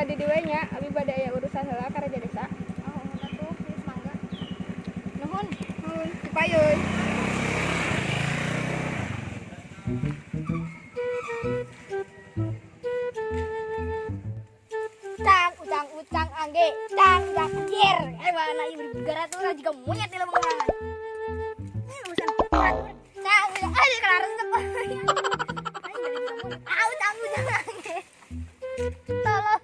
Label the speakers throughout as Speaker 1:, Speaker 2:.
Speaker 1: Jaga di dieu nya, abi bade aya urusan heula ka raja desa.
Speaker 2: Oh, nuhun atuh, geus mangga.
Speaker 1: Nuhun, nuhun, dipayun.
Speaker 2: Cang, ucang, ucang, angge, cang, ucang, anjir. Eh, mana ieu bergerak tuh juga monyet di lubang mana. Eh, urusan batur. Cang, ucang, aduh, kena resep. Aing jadi juga monyet. Ah, ucang, ucang, angge. Tolong.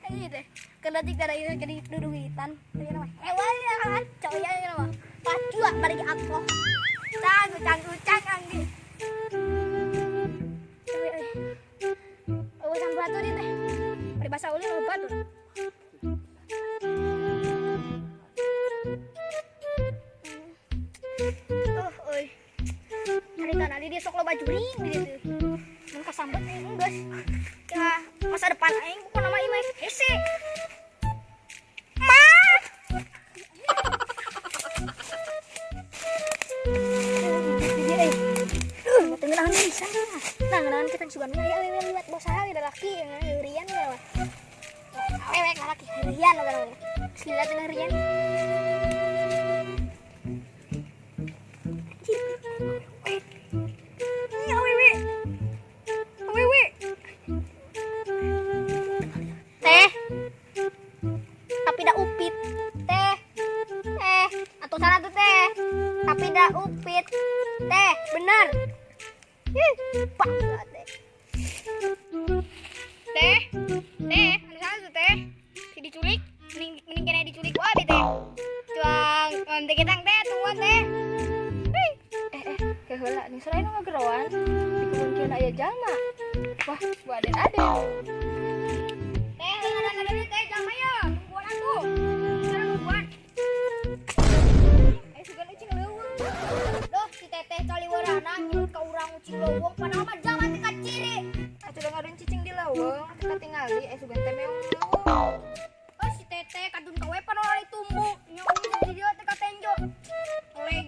Speaker 2: Ini teh, kena cik darah ini kena duduitan. Ini nama hewan ya kan, coya ini nama. Pacua bari aku. Cang, ucang, ucang, angge. Urusan batur ini teh. Paribasa ulin eueuh batur. Euy. Carita nadi dia sok loba jurig di dieu. Mun kasambet aing geus. Ya, masa depan aing pokona mah ieu mah hese. Mah. Teu ngeunaheun pisan. Nah, ngeunaheun kita sugan aya awewe liwat bos saha we lalaki heurian we mah. Awewe lalaki heurian we mah. Geus lila teh heurian. Anjir. Ih, awewe. Awewe. Teh. Tapi da upit. Teh. Teh, atuh sana tuh teh. Tapi da upit. Teh, bener. Ih, bangga teh.
Speaker 1: Teh, teh, anu sana tuh teh. Si diculik, mending mending kena diculik ku abi teh. Cuang, teh ketang teh, tungguan teh. Hei.
Speaker 3: Eh, heula nih selain ngageroan di kebun kieu aya jalma. Wah, bu aden-aden.
Speaker 1: Teh, ada ada teh jalma ya, tungguan atuh. Sana nungguan.
Speaker 3: Eh, sugan ucing leuweung.
Speaker 2: Duh, si teteh caliweurana nyurut ka urang ucing leuweung padahal mah jalma teh kaciri.
Speaker 3: Atuh da ngadon cicing di leuweung, teu katingali eh sugan teh meong leuweung.
Speaker 2: Oh, si teteh kadun ka we padahal ditumbu. Nya di dieu teh katenjo. Leg.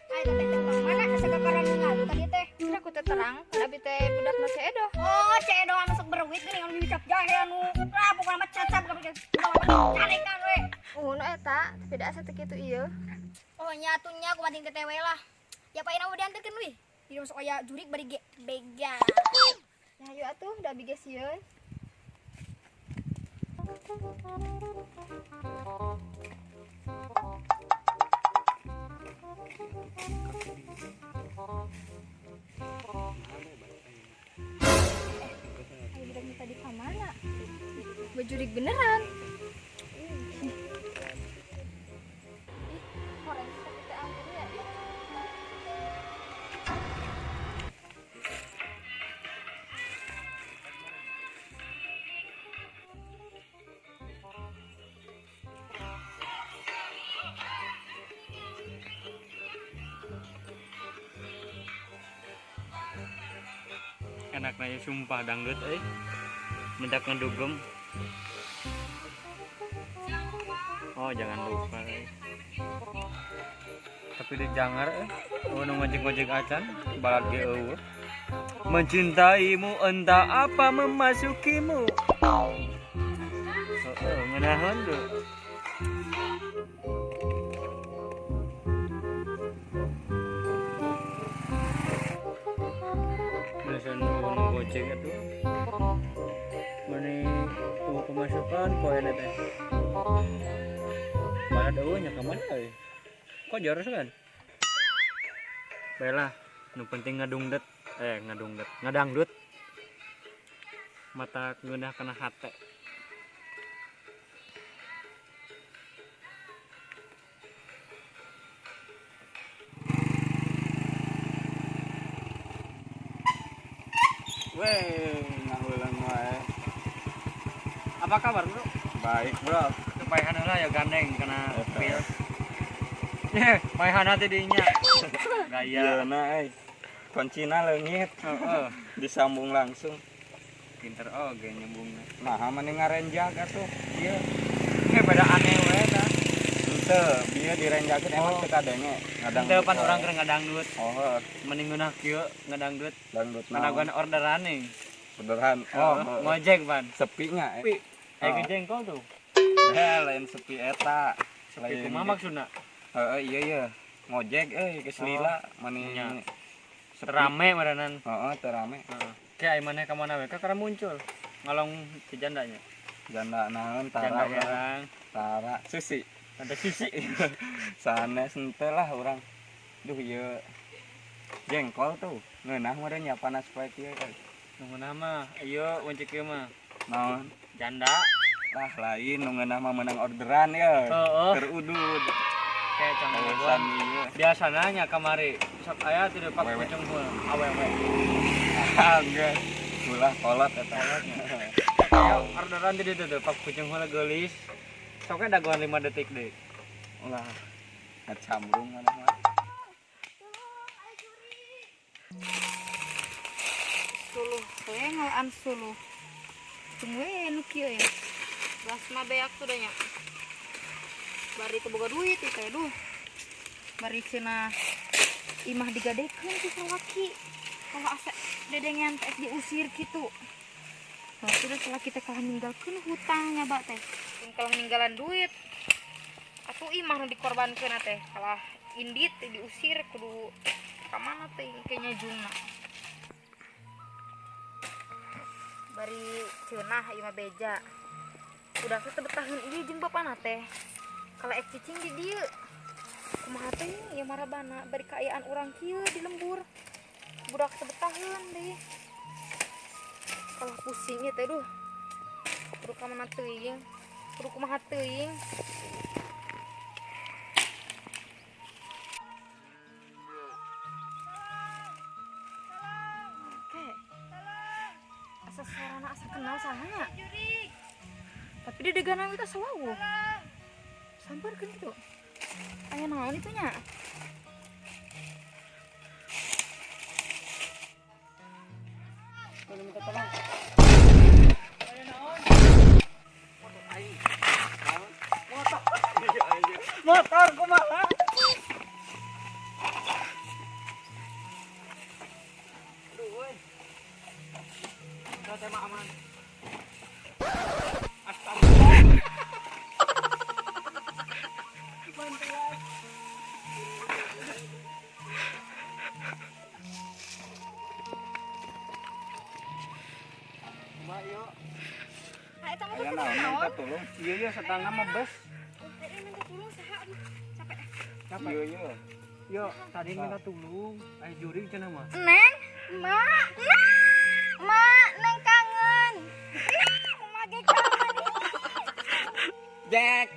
Speaker 2: Ai teteh teh urang mana asa kakaran ningali ka dieu teh.
Speaker 3: Kira ku teh terang, kan abi teh budakna Ceu Edo.
Speaker 2: Oh, Ceu Edo anu sok berwit geuning anu dicap jahe anu. Ah, pokona mah cacap kabeh. Carekan we.
Speaker 3: Uhun eta, tapi da asa teu kitu ieu.
Speaker 2: Oh, nya atuh nya ku mating teteh we lah. Ya paena udah dianterkeun wih. Di masuk aya jurik bari ge bega.
Speaker 3: Ya hayu atuh, da abi ge sieun. Ayo budak nu tadi ka mana? Bajurig beneran. Ih, horeng sakit teh ampun ya. Ih.
Speaker 4: Enak nanya sumpah dangdut euy. Mendak ngedugem. Oh, jangan lupa euy. Tapi di jangar euy. Oh, nu ngojek-ngojek acan balad ge eueuh. Mencintaimu entah apa memasukimu. Heeh, ngeunaheun tuh. Mesen nu gojek atuh. Meni tunggu pemasukan poe teh. Mana eueuh nya ka mana euy? Kok joros kan? Baiklah, nu penting ngadungdet, ngadungdet, ngadangdut. Mata ngeunah kana hate.
Speaker 5: Weh, ngahulang wae.
Speaker 4: Apa kabar, Bro?
Speaker 5: Baik, Bro.
Speaker 4: Maehan heula ya gandeng kana pil. Maehan teh dinya. Gaya.
Speaker 5: Ieu na euy. Kuncina leungit.
Speaker 4: Heeh.
Speaker 5: Disambung langsung.
Speaker 4: Pinter oge nyambungna.
Speaker 5: Nah, mending ngarenjag atuh. Ieu.
Speaker 4: Beda aneh we tah.
Speaker 5: Henteu, bieu direnjakeun emang teu kadenge. Ngadangdut.
Speaker 4: Teu pan urang keur ngadangdut.
Speaker 5: Oh,
Speaker 4: mending ngeunah kieu ngadangdut.
Speaker 5: Dangdut naon?
Speaker 4: Ngadaguan orderan nih.
Speaker 5: Orderan. Oh,
Speaker 4: ngojek pan.
Speaker 5: Sepi nya.
Speaker 4: Sepi. Aya jengkol tuh.
Speaker 5: Ya, lain sepi eta.
Speaker 4: Sepi kumaha maksudna?
Speaker 5: Heeh, iya iya. Ngojek euy geus lila mani
Speaker 4: rame meureunnan.
Speaker 5: Heeh, teu rame.
Speaker 4: Heeh. Ke aya maneh ka mana we kakara muncul. Ngalong si jandanya.
Speaker 5: Janda naon tara
Speaker 4: janda urang.
Speaker 5: Tara Susi.
Speaker 4: Tante Susi.
Speaker 5: Sanes henteu lah urang. Duh ieu jengkol tuh. Ngeunah meureun nya panas poe kieu euy.
Speaker 4: Nu ngeunah mah ieu wancik ieu mah.
Speaker 5: Naon?
Speaker 4: Janda.
Speaker 5: Lah lain nu ngeunah mah meunang orderan ya.
Speaker 4: Heeh.
Speaker 5: Keur udud.
Speaker 4: Kayak cangguan. Biasana nya kamari sok aya teu pak pucung hul awewe.
Speaker 5: Ah geus. Ulah kolot eta.
Speaker 4: Ayo orderan di ditu tuh pak pucung hul geulis. Soknya dagoan 5 detik deui.
Speaker 5: Ulah. Ngacamrung mana mah.
Speaker 1: Suluh we ngalaan suluh. Tunggu we nu kieu ya. Geus mah beak tuh nya. Bari teu boga duit teh duh. Bari cenah imah digadekeun ku salaki. Kalau asa dedengean teh diusir kitu. Nah, sudah salaki teh kalah ninggalkeun hutangnya bak teh. Kalah ninggalan duit. Atuh imah nu dikorbankeun teh. Kalah indit teh diusir kudu ka mana teh kayaknya jungna. Bari cenah imah beja. Udah teh betaheun ieu jeung bapana teh. Kalau ek cicing di dieu kumaha teh ieu marabana bari kaayaan urang kieu di lembur budak teu betaheun deui kalah pusing ieu teh duh kudu ka mana teuing kudu kumaha teuing. Oke, asa suarana asa kenal sahanya tapi di deganang itu asa wawuh. Samperkeun kitu. Aya naon itu nya?
Speaker 4: Kudu minta tolong. Aya naon? Motor aing. Motor. Motor kumaha? Aduh euy. Teh mah aman. Astagfirullah.
Speaker 5: Aya naon minta tolong?
Speaker 4: Iya iya setengah mah bes.
Speaker 1: Minta tolong saha aduh capek.
Speaker 4: Capek.
Speaker 5: Iya iya.
Speaker 4: Yo, tadi minta tolong. Aya jurig cenah mah.
Speaker 1: Neng, Mak. Mak, Neng kangen. Mak ge kangen.
Speaker 5: Jack.